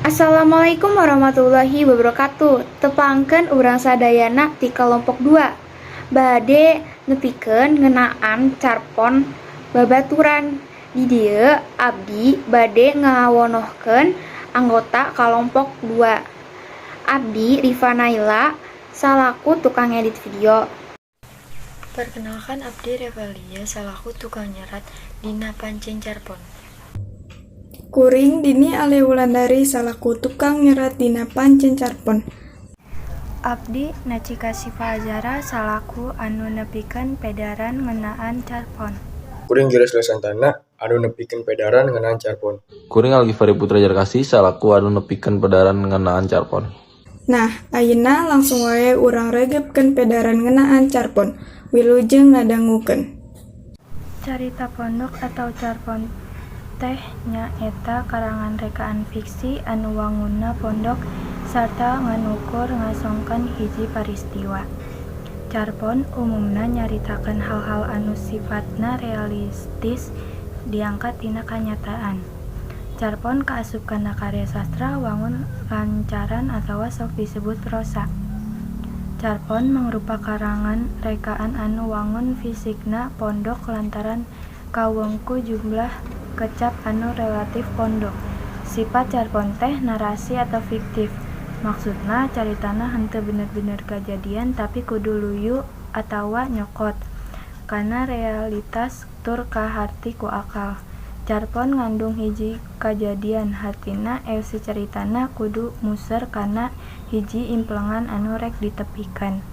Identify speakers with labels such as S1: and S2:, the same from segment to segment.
S1: Assalamualaikum warahmatullahi wabarakatuh. Tepangkeun, urang sadayana ti kelompok 2 bade nepikeun ngeunaan carpon babaturan. Di dieu abdi bade ngawonohkeun anggota kalompok 2. Abdi Rifa Naila salaku tukang edit video.
S2: Perkenalkan, abdi Revalia salaku tukang nyerat dina pancen carpon.
S3: Kuring Dini Ale Wulandari salaku tukang nyerat dina pancen carpon.
S2: Abdi Nacika Sifa Azhara salaku anu nepikeun pedaran ngeunaan carpon.
S4: Kuring Giles Santana anu nepikeun pedaran ngeunaan carpon.
S5: Kuring Algifari Putra Jarkasi salaku anu nepikeun pedaran ngeunaan carpon.
S3: Nah, ayeuna langsung wae urang regepkeun pedaran ngeunaan carpon. Wilujeng ngadangukeun.
S2: Carita pondok atau carpon teh nyaeta karangan rekaan fiksi anu wangunna pondok sarta nganukur ngasongkeun hiji paristiwa. Carpon umumna nyaritakeun hal-hal anu sifatna realistis, diangkat tina kanyataan. Carpon kaasup kana karya sastra wangun lancaran atawa sok disebut prosa. Carpon mangrupa karangan rekaan anu wangun fisikna pondok lantaran kawengku jumlah kecap anu relatif pondok. Sipat carpon teh narasi atau fiktif. Maksudna, caritana henteu bener-bener kajadian, tapi kudu luyu atawa nyokot kana realitas tur kaharti ku akal. Carpon ngandung hiji kajadian, hartina eusi caritana kudu muser kana hiji implengan anu rek ditepikeun.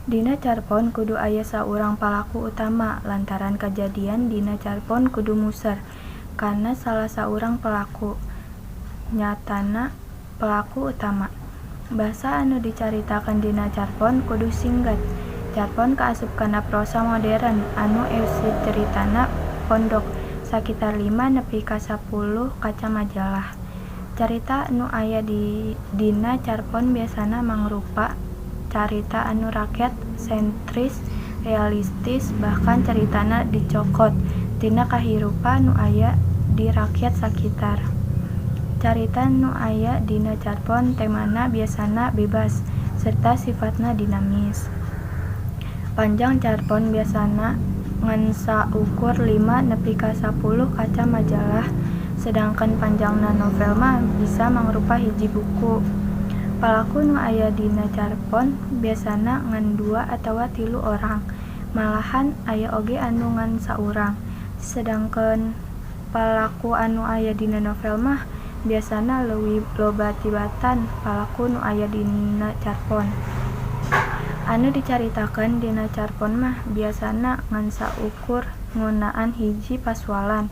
S2: Dina carpon kudu aya saurang palaku utama, lantaran kajadian dina carpon kudu muser kana salah saurang pelaku, nyatana pelaku utama. Basa anu dicaritakeun dina carpon kudu singget. Carpon kaasup kana prosa modern anu eusi caritana pondok, sakitar 5 nepi ka 10 kaca majalah. Carita nu aya dina carpon biasana mangrupa carita anu rakyat sentris, realistis, bahkan caritana dicokot tina kahirupan nu aya di rakyat sakitar. Carita nu aya dina carpon temana biasana bebas serta sifatna dinamis. Panjang carpon biasana ngan saukur 5 nepi ka 10 kaca majalah, sedangkan panjangna novel mah bisa mangrupa hiji buku. Palaku nu aya dina carpon biasana ngan dua atawa tilu orang, malahan aya oge anu ngan saurang. Sedangkeun palaku anu aya dina novel mah biasana leuwih loba tibatan palaku nu aya dina carpon. Anu dicaritakeun dina carpon mah biasana ngan saukur ngeunaan hiji pasualan,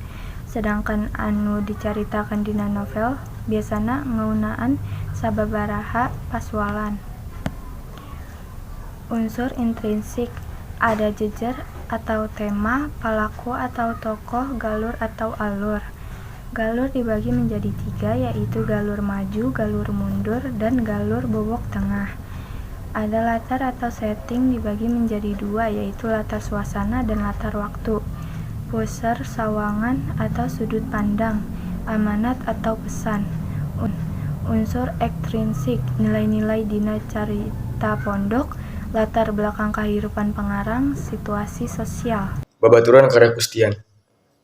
S2: sedangkan anu dicaritakeun dina novel biasana ngeunaan sababaraha pasualan. Unsur intrinsik ada jejer atau tema, palaku atau tokoh, galur atau alur. Galur dibagi menjadi tiga, yaitu galur maju, galur mundur, dan galur bobok tengah. Ada latar atau setting, dibagi menjadi dua, yaitu latar suasana dan latar waktu. Puser sawangan atau sudut pandang, amanat atau pesan. Unsur ekstrinsik, nilai-nilai dina carita pondok, latar belakang kahirupan pengarang, situasi sosial.
S4: Babaturan karya Kustian.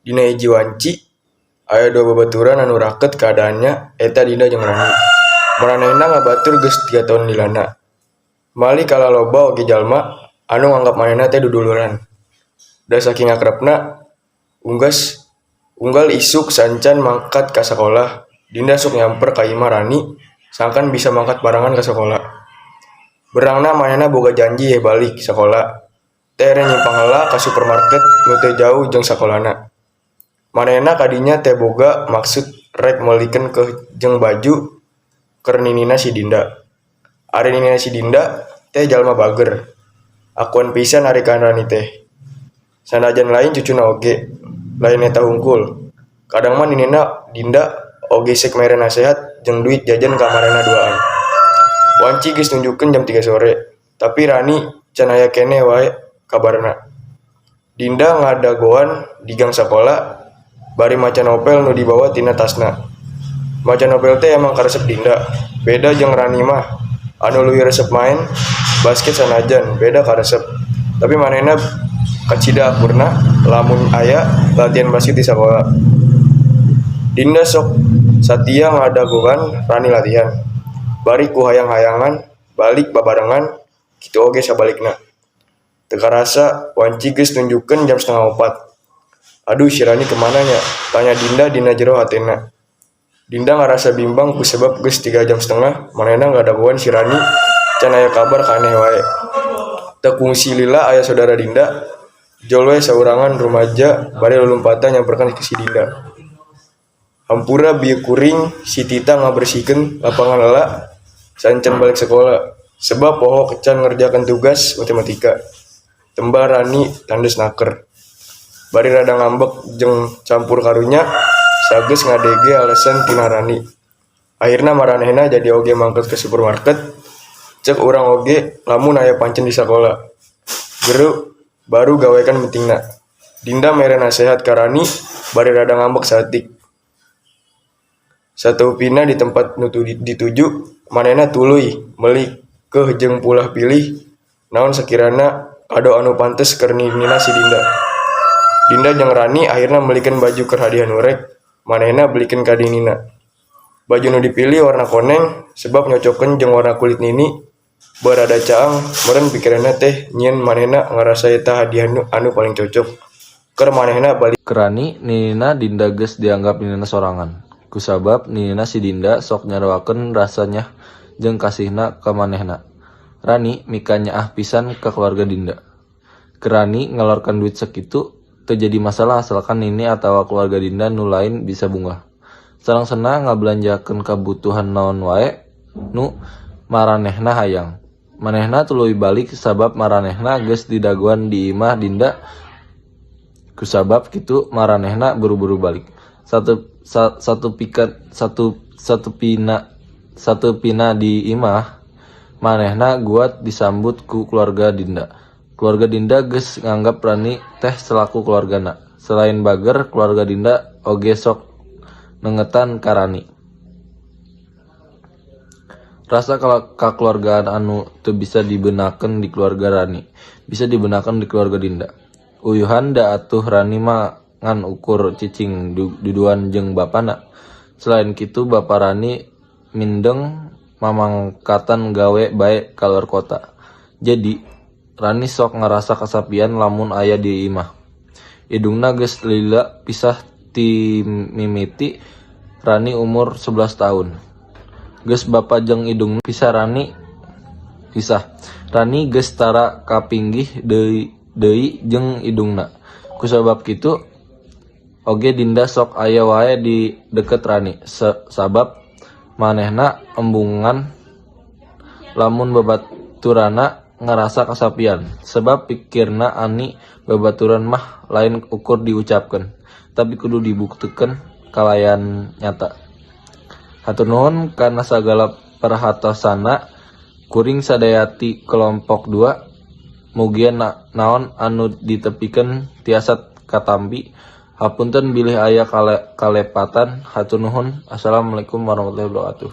S4: Dina hiji wanci aya dua babaturan anu raket kaadaan, nya eta Dinda jeung Rani. Maranehna ngabatur geus 3 taun lilana. Malih kalah loba oge jalma anu nganggap manehna teh duduluran. Da saking akrabna, unggas unggal isuk saacan mangkat ka sakolah, Dinda sok nyamper ka imah Rani sangkan bisa mangkat barengan ka sakola. Beurangna manehna boga janji yeh balik sakola teh rek nyimpang heula ka supermarket nu teu jauh jeung sakolana. Manehna kadinya teh boga maksud rek meuli keuh jeung baju keur ninina si Dinda. Ari ninina si Dinda teh jalma bager, akuan pisan ari ka Rani teh. Sanajan lain cucuna oge, lain eta hungkul. Kadang mah ninina Dinda oge sok mere nasehat jeung duit jajan ka manehna duaan. Wanci geus nunjukkeun jam 3 sore, tapi Rani can aya keneh wae kabarna. Dinda ngadagoan di gang sakola bari maca novel nu dibawa tina tasna. Maca novel teh emang karesep Dinda. Beda jeung Rani mah anu leuwih resep maen basket, sanajan beda karesep. Tapi manehna kacida akurna lamun aya latihan basket di sakola. Dinda sok satia ngadagoan Rani latihan. Bari ku hayang-hayangan balik babarengan, kitu oge sabalikna. Teu karasa wanci geus nunjukkeun jam 3.30. "Aduh, si Rani kamana nya?" tanya Dinda dina jero hatena. Dinda ngarasa bimbang kusabab geus 3,5 jam manehna ngadagoan si Rani can aya kabar, kaaneh wae. Teu kungsi lila aya sodara Dinda, jol we saurangan rumaja bari lulumpatan nyamperkeun si Dinda. "Hampura bieu kuring si Tita ngabersihkeun lapangan heula saacan balik sakola, sebab poho kencan ngerjakeun tugas matematika," tembal Rani tandes naker. Bari rada ngambek jeung campur karunya sageus ngadenge alesan tina Rani. Akhirna maranehna jadi oge mangkat ka supermarket. "Ceuk urang oge lamun aya pancen di sakola. Geura baru gawekan pentingna," Dinda mere nasehat ka Rani bari rada ngambek saeutik. Sataupina di tempat nu dituju, manehna tuluy meuli keh jeung pulah pilih naon sakirana kado anu pantes keur ninina si Dinda. Dinda jeung Rani akhirna meulikeun baju keur hadiah nu rek manehna belikeun ka ninina. Baju nu dipilih warna koneng sebab nyocokeun jeung warna kulit nini. Beuh, rada caang meureun pikiranna teh nyieun manehna ngarasa eta hadiah anu paling cocok keur manehna balik.
S5: Keur Rani, ninina Dinda geus dianggap ninina sorangan. Kusabab ninina si Dinda sok nyaruakeun rasa nyah jeung kasihna ka manehna. Rani mikanyaah pisan ka kaluarga Dinda. Keur Rani ngaluarkeun duit sakitu teu jadi masalah asalkan nini atawa kaluarga Dinda nu lain bisa bungah. Salangsana ngabelanjakeun kabutuhan naon wae nu maranehna hayang. Manehna tuluy balik sabab maranehna geus didagoan di imah Dinda, kusabab kitu maranehna buru-buru balik. Satu satu pikat satu satu pina satepina di imah, manehna guat disambut ku keluarga Dinda. Keluarga Dinda geus nganggap Rani teh selaku keluargana. Selain bager, keluarga Dinda oge sok nengetan ka Rani. Rasa kakeluargaan anu teu bisa dibenakeun di keluarga Rani, bisa dibenakeun di keluarga Dinda. Uyuhan da atuh Rani mah ngan ukur cicing duduan jeung bapana. Selain kitu, bapa Rani mindeng mamangkatan gawe bae kaluar kota. Jadi, Rani sok ngarasa kasapian lamun aya di imah. Indungna geus lila pisah ti mimiti Rani umur 11 tahun. Geus bapa jeung indungna pisah Rani pisah. Rani geus tara kapinggih deui jeung indungna. Kusabab kitu oge Dinda sok aya wae di deket Rani, sabab manehna embungan lamun babaturanna ngarasa kasapian, sebab pikirna Ani babaturan mah lain ukur diucapkeun, tapi kudu dibuktikan kalayan nyata. Hatur nuhun kana sagala perhatosanna, kuring sadaya ti kelompok 2, mugia naon anu ditepikeun tiasa katampi. Hapunten bilih aya kalepatan. Hatur nuhun. Assalamualaikum warahmatullahi wabarakatuh.